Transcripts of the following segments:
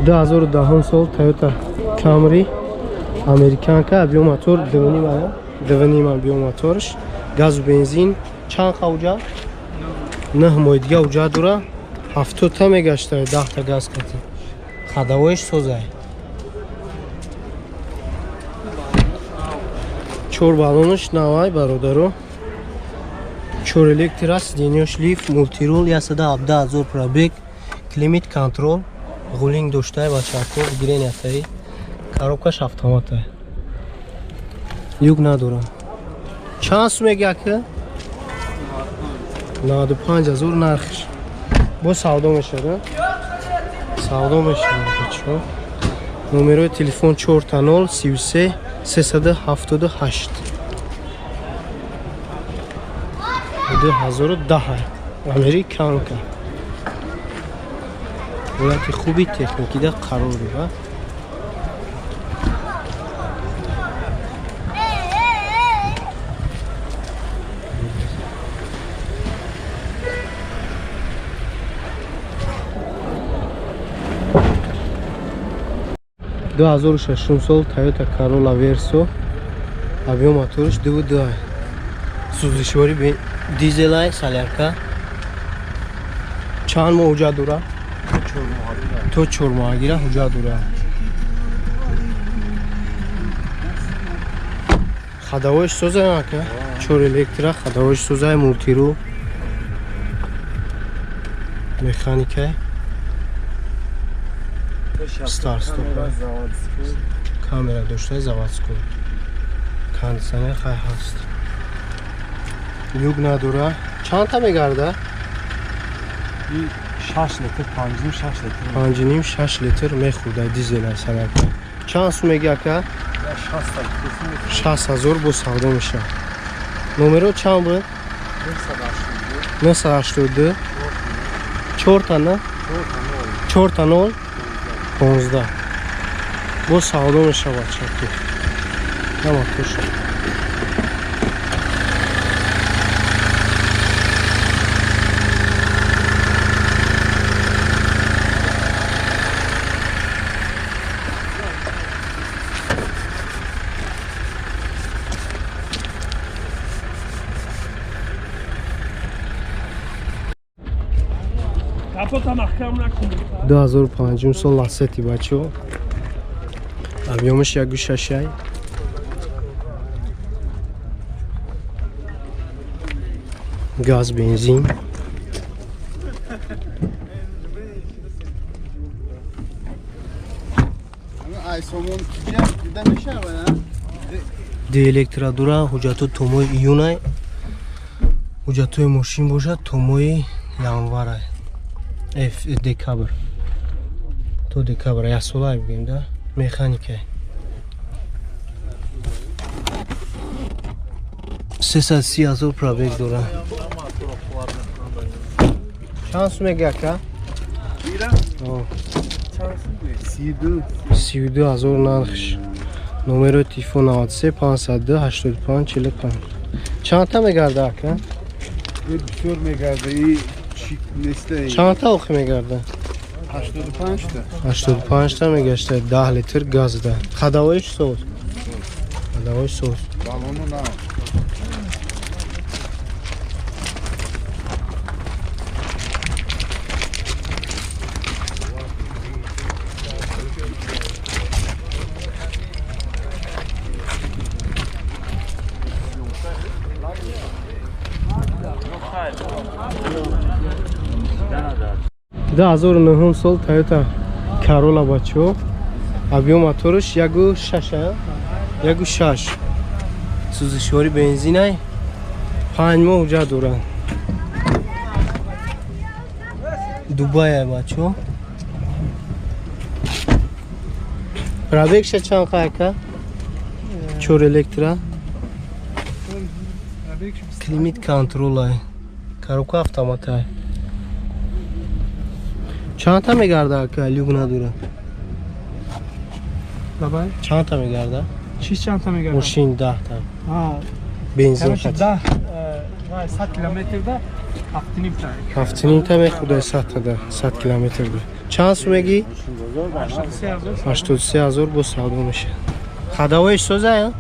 2010 сол Toyota Camry американка, объем мотор 2.5, 2.5 объем моторш, газу бензин. Чанд қавҷа? 9 моҳи дига уҷа дора. 70 та мегашта, 10 та газ кати. Ходовоиш созай. Чор баллонаш навай, бародаро. Чор электро, сиденьёш лифт, мультирул, 117 ҳазор пробег, климат контрол, гулинг доштай, бачако, бигирен ятаи. Коробкаш автоматай. Люк надора. Чанд сум меги ака? 95 ҳазор нархш. Бо савдо мешавад, савдо мешавад, бачаҳо. Номерои телефон 4 0 33 378. 2010 американка. Ҳолати хуби техникида қарор дорад. 2006 сол Toyota Corolla Verso, объем моториш 2.2, сӯзишворӣ дизелай, солярка. Чанд моҳ ҳуҷҷат дора? То 4 моҳагира ҳуҷҷат дора. Ходовоиш созай ака? Чор электро, ходовоиш созай, мультирул, механикай, старт стоп, камера доштай, заводской кондиционер хай ҳаст, люк надора. Чандта мегарда? 6 литр, 5.5, 6 литр. 5.5, 6 литр мехӯрда, дизел салярка. Чанд сум меги ака? 60 ҳазор, бо савдо мешавад. Номеро чанд буд? 982 4 на 4 0 15. Бо савдо мешавад, чаки. Нама тоша. 2005 сол Ласети, бачаҳо, объемаш 1.6, газ бензин. Ди электродура, ҳуҷҷатҳо то моҳи июнай, ҳуҷҷатҳои мошин бошад то моҳи январай, декабр, то декабр, як солай бигем да. Механикай. 330 ҳазор пробег дора. Чанд сум меги ака? 32 ҳазор нархш. Номерои телефон 93 502 85 45. Чандта мегарда ака? Бисёр мегарда. Чандта охи мегарда? 85 та. 85 та мегашта, 10 литр газда. Ходовоиш соз. Ходовоиш соз. Балону на. 2009 сол Toyota Corolla, бачаҳо, объем мотораш 1.6, 1.6, сӯзишворӣ бензинай, 5 моҳ ҳуҷҷат дорад. Дубая, бачаҳо. Пробегша чанд ака? Чор электро, климат контролай, коробка автоматай. Чандта мегарда ака? Люк надора. Давай. Чандта мегарда? Чиз чандта мегарда? Мошин 10 та. Бензин. 10 100 километрда 7,5 та мехӯрдай 100 тада, 100 километрда. Чанд сум мегӣ? 83 000 бо савдо мешавад. Ходовоиш созая?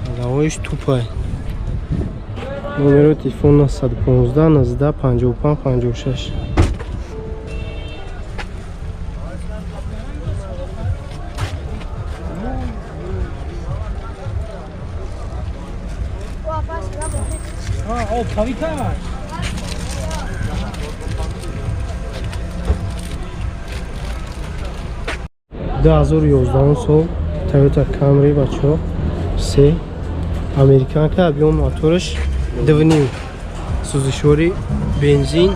Ходовоиш тупай. Номерои телефон 915 19 55 56. 2011 сол Toyota Camry, бачаҳо, се американка, объём мотораш 2,5, сӯзишвори бензин.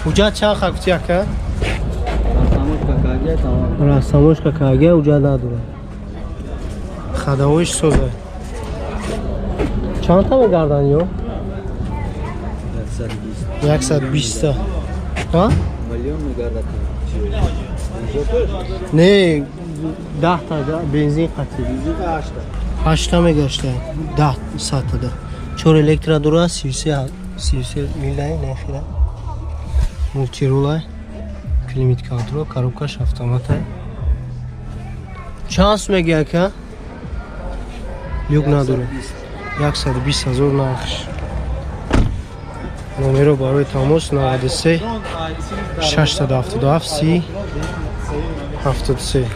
Ҳуҷҷат чанд ха гуфти, ака? Растаможка кагия, ҳуҷҷат надорад. Ходовоиш соза. Чандта мегардан ё? 120-та. Миллион мегардад. Не, 10-та бензин қатӣ. Ҳашта мегашта, 10 сатада. Чор электро дора, 33 милай нахира. Мультирулай, климат контрол, коробкаш автоматай. Чанд сум меги, ака? Люк надора. 120 000 нархш. Номеро барои тамос 93 677 30 73.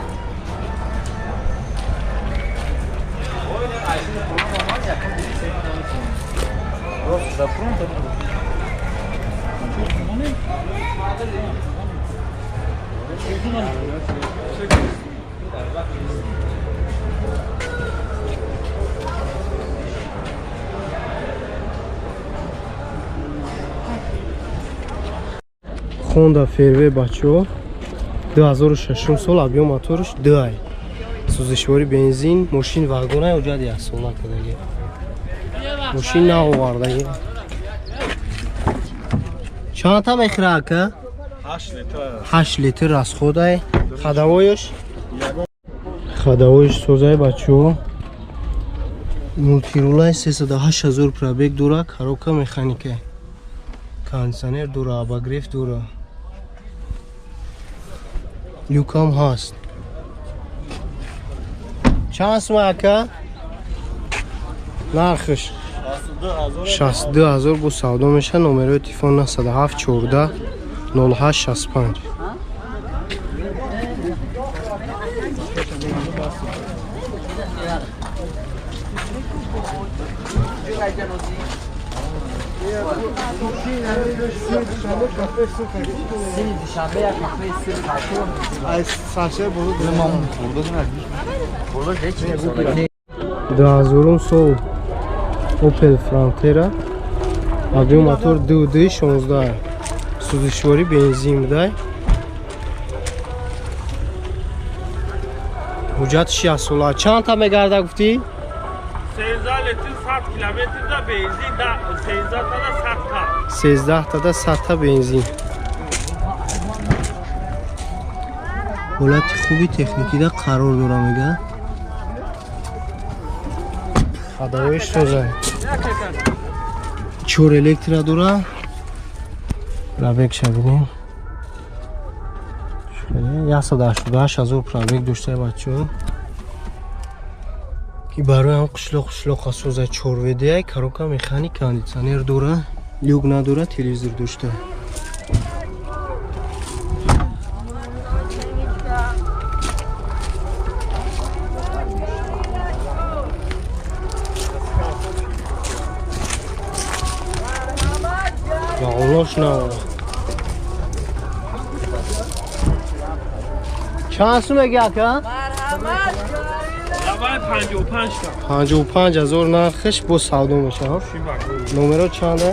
Honda FRV, бачаҳо, 2006 сол, объём моторш 2, сӯзишвори бензин. Мошин вагонай, ҳуҷҷат яксола кардаги, мошин наовардаги. Чандта мехӯра, ака? 8 литр расходай. Ходовоиш созай, бачаҳо. Мультирулай, 308 ҳазор пробег дора, коробка механика, кондиционер дора, обогрев дора, люкам ҳаст. Чанд сума, ака, нархш? 62 ҳазор бо савдо меша. Номерои телефон 97 14 08 65. Сарча буд. 2000-ум сол Opel Frontera, объём мотор 2, 16, сӯзишворӣ бензин будай. Ҳуҷҷатиш яксола. Чандта мегарда, гуфтӣ? 13 литр 100 километр да бензин да 13 та да 100 та. 13 тада 100 та бензин. Ҳолати хуби техникида қарор дора, мега. Ходовоиш соза, чор электро дора. Пробегша бинем, 188 ҳазор пробег дошта, бачаҳо, ки барои ҳам қишлоқ қишлоқа соза. Чорведеай, коробка механик, кондиционер дора, люк надора, телевизор дошта. Олош надора. Чанд сум меги, ака? Давай 55 та. 55 ҳазор нархш, бо савдо мешавад. Номеро чанда?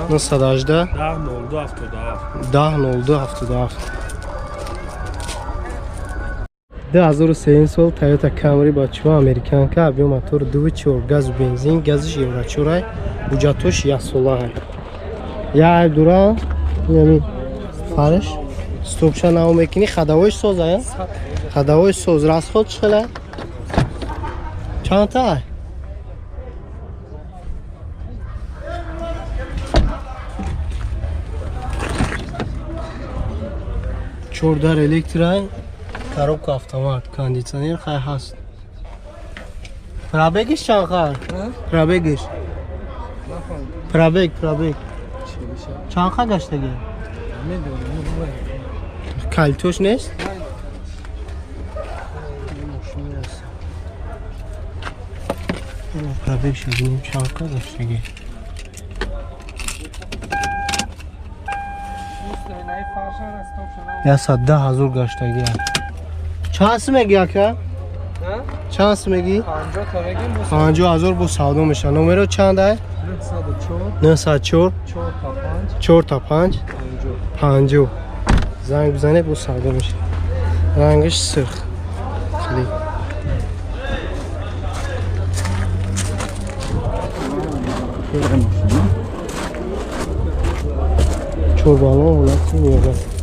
918 918 10 02 77. 10 02 77. 2003 сол Toyota Camry, бачаҳо, американка, объём мотор 2,4, газу бензин, газиш еврочорай, ҳуҷҷатош яксолаай. Як айб дора, ями фарш стопша нав мекунӣ. Ходовоиш соза, ходовоиш соз. Расход чӣ хела, чандта? Чор дар электрай, коробка автомат, кондитсионер хай ҳаст. Пробегиш чанд хай? Пробегиш? Пробег, пробег. Чанд хай гаштаги? Калтош нест? Пробег шабинем чанд хай гаштаги. 110 000 гаштаги. Чанд сум меги, ака? Чанд сум меги? 50 000 бо савдо меша. Номеро чанд ай? 904 4 та 5 50. Занг бизанед, бо савдо меша. Рангаш сурх. Хеле. Чорбалон ҳолати меёбад.